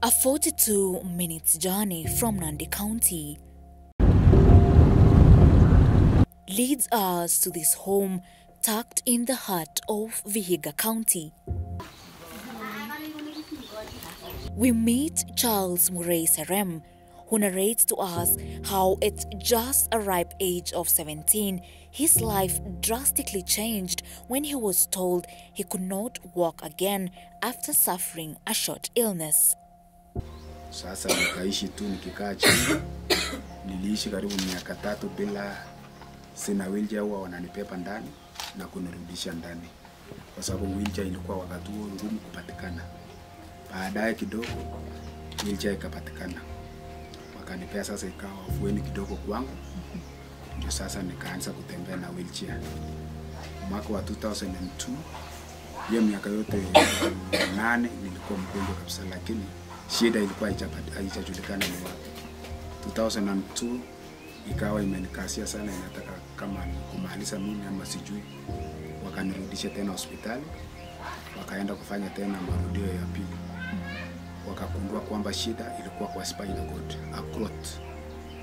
A 42 minutes journey from Nandi County leads us to this home tucked in the heart of Vihiga County. We meet Charles Murray Serem, who narrates to us how at just a ripe age of 17, his life drastically changed when he was told he could not walk again after suffering a short illness. Sasa nikaishi tu nikikaa chini. Niliishi karibu miaka 3 bila, sina wheelchair, huwa wananipepa ndani na kunirudisha ndani, kwa sababu wheelchair ilikuwa wakati huo ngumu kupatikana. Baadaye kidogo wheelchair ikapatikana, wakanipea. Sasa ikawa afueni kidogo kwangu, ndio sasa nikaanza kutembea na wheelchair. Mwaka wa 2002, hiyo miaka yote 8 nilikuwa mgonjwa kabisa, lakini shida ilikuwa haijajulikana ni wapi. 2002 ikawa imenikasia sana, inataka kama kumaliza mimi ama sijui. Wakanirudisha tena hospitali, wakaenda kufanya tena marudio ya pili. Wakagundua kwamba shida ilikuwa kwa spinal cord, a clot.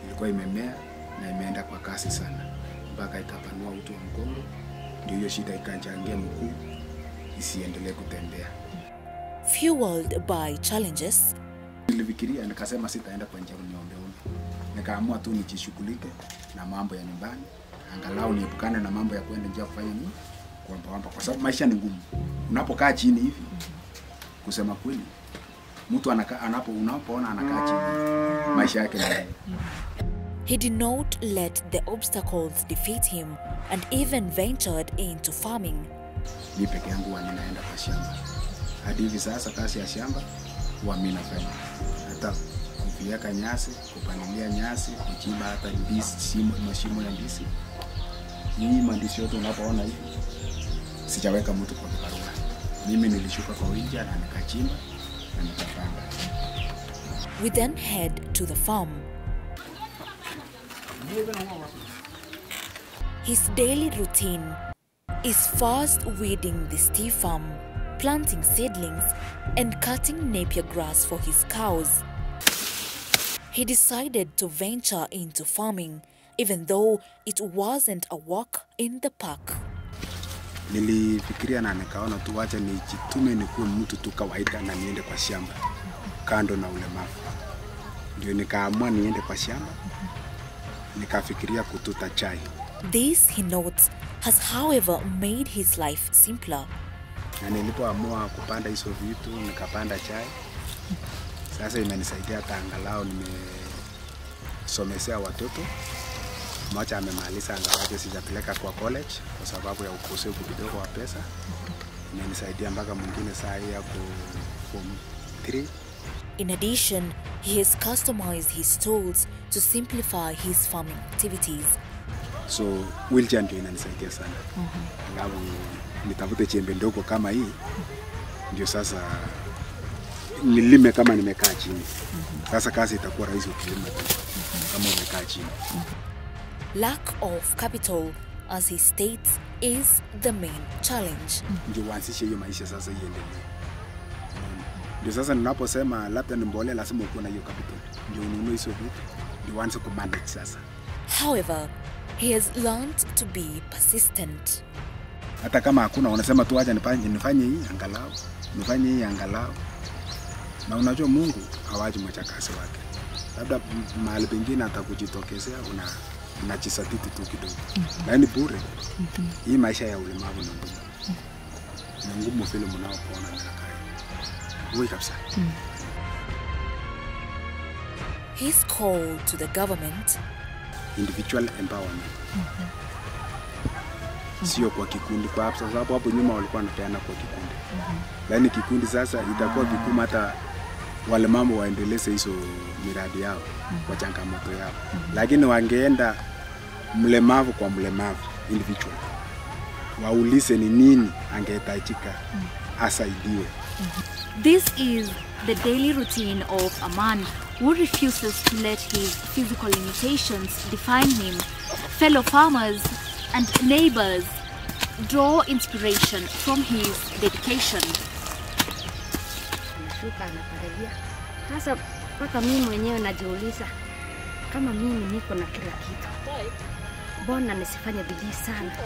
Ilikuwa imemea na imeenda kwa kasi sana mpaka ikapanua uti wa mgongo. Ndio hiyo shida ikachangia mguu isiendelee kutembea. Fueled by challenges, nilifikiria nikasema sitaenda kwa njia niombeombe. Nikaamua tu nijishughulike na mambo ya nyumbani, angalau niepukane na mambo ya kwenda njia kufanya nini, kuomba, kwa sababu maisha ni ngumu. Unapokaa chini hivi, kusema kweli, mtu anakaa unapoona anakaa chini, maisha yake ni ngumu. He did not let the obstacles defeat him and even ventured into farming. Mimi peke yangu huwa ninaenda kwa shamba. Hadi hivi sasa kazi ya shamba huwa mimi nafanya. Hata kuvieka nyasi, kupalilia nyasi, kuchimba hata ndizi, mashimo ya ndizi. Hii mandizi yote unapoona hivi, sijaweka mtu kwa kibarua. Mimi nilishuka kwa winja na nikachimba na nikapanda. We then head to the farm. His daily routine is first weeding the tea farm, planting seedlings and cutting napier grass for his cows. He decided to venture into farming, even though it wasn't a walk in the park. Nilifikiria na nikaona tu wacha nijitume nikuwe mtu tu kawaida na niende kwa shamba kando na ulemavu. Ndio nikaamua niende kwa shamba, nikafikiria kututa chai. This, he notes, has however made his life simpler. Na nilipoamua kupanda hizo vitu, nikapanda chai. Sasa imenisaidia hata angalau nimesomesea watoto. Mmoja amemaliza, angalau sijapeleka kwa college kwa sababu ya ukosefu kidogo wa pesa. Imenisaidia mpaka mwingine saa hii yako form 3. In addition, he has customized his tools to simplify his farming activities. So wheelchair ndio inanisaidia sana. Angalau nitafute chembe ndogo kama hii, ndio sasa nilime kama nimekaa chini. Sasa kazi itakuwa rahisi ukilima tu kama umekaa chini. Lack of capital, as he states, is the main challenge. Ndio uanzishe hiyo maisha sasa iendelee. Ndio sasa ninaposema labda ni mbolea, lazima ukuwe na hiyo capital. Ndio ununue hizo vitu, ndio uanze kumanage sasa. However, he has learned to be persistent. Hata kama hakuna, unasema tu acha nifanye hii angalau, nifanye hii angalau. Na unajua Mungu hawaji mchakazi wake. Labda mahali pengine atakujitokezea, unajisatiti tu kidogo. Lakini bure. Hii maisha ya ulemavu ni ngumu. Ni ngumu vile mnaoona ninakaa. Wewe kabisa. His call to the government, individual empowerment. Sio kwa kikundi, kwa sababu hapo nyuma walikuwa wanapeana kwa kikundi. Lakini kikundi sasa itakuwa vigumu hata wale mambo waendeleze hizo miradi yao kwa changamoto yao. Lakini wangeenda mlemavu kwa mlemavu individual, waulize ni nini angehitajika asaidiwe. This is the daily routine of a man who refuses to let his physical limitations define him. Fellow farmers and neighbors draw inspiration from his dedication. Anashuka anapalilia. Sasa mpaka mimi mwenyewe najiuliza, kama mimi niko na kila kitu, mbona nisifanye bidii sana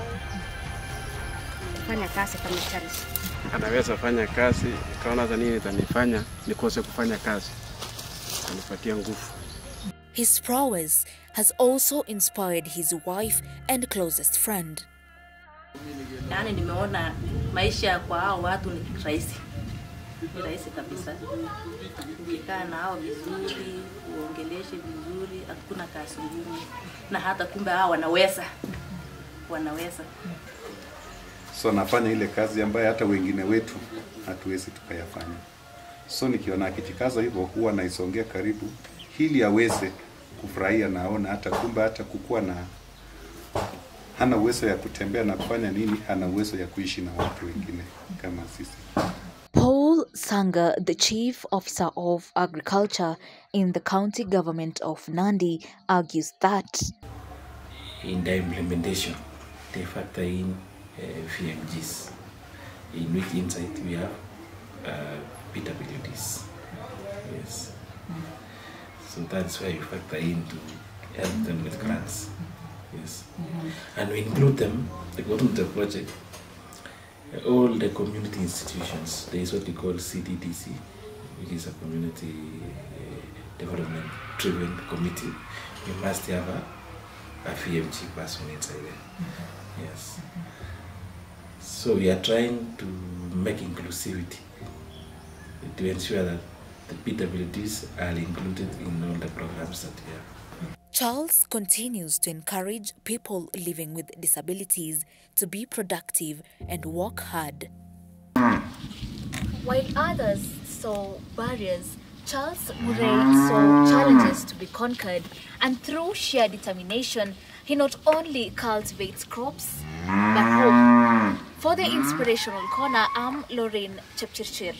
kufanya kazi kama Charles? Anaweza fanya kazi, nikaona hata nini itanifanya nikose kufanya kazi, anipatia nguvu. His prowess has also inspired his wife and closest friend. Yaani nimeona maisha kwa hao watu ni rahisi. Ni rahisi kabisa. Ukikaa na hao vizuri, uongeleshe vizuri, hakuna kazi ngumu. Na hata kumbe hao wanaweza. Wanaweza. So nafanya ile kazi ambayo hata wengine wetu hatuwezi tukayafanya. So nikiona akijikaza hivyo huwa naisongea karibu ili aweze kufurahia, naona hata kumbe hata kukua na hana uwezo ya kutembea na kufanya nini, hana uwezo ya kuishi na watu wengine kama sisi. Paul Sanga, the Chief Officer of Agriculture in the county government of Nandi, argues that in the implementation, they factor in VMGs, in which inside we have PWDs. Yes. So that's why we factor in to help them with grants. Yes. And we include them, they go to the project, all the community institutions. There is what we call CDDC, which is a community development driven committee. We must have a VMG person inside there. Yes. So we are trying to make inclusivity to ensure that the PWDs are included in all the programs that we have. Charles continues to encourage people living with disabilities to be productive and work hard. While others saw barriers, Charles Murray saw challenges to be conquered, and through sheer determination, he not only cultivates crops, but hope. For the Inspirational Corner, I'm Lorraine Chepchirchir.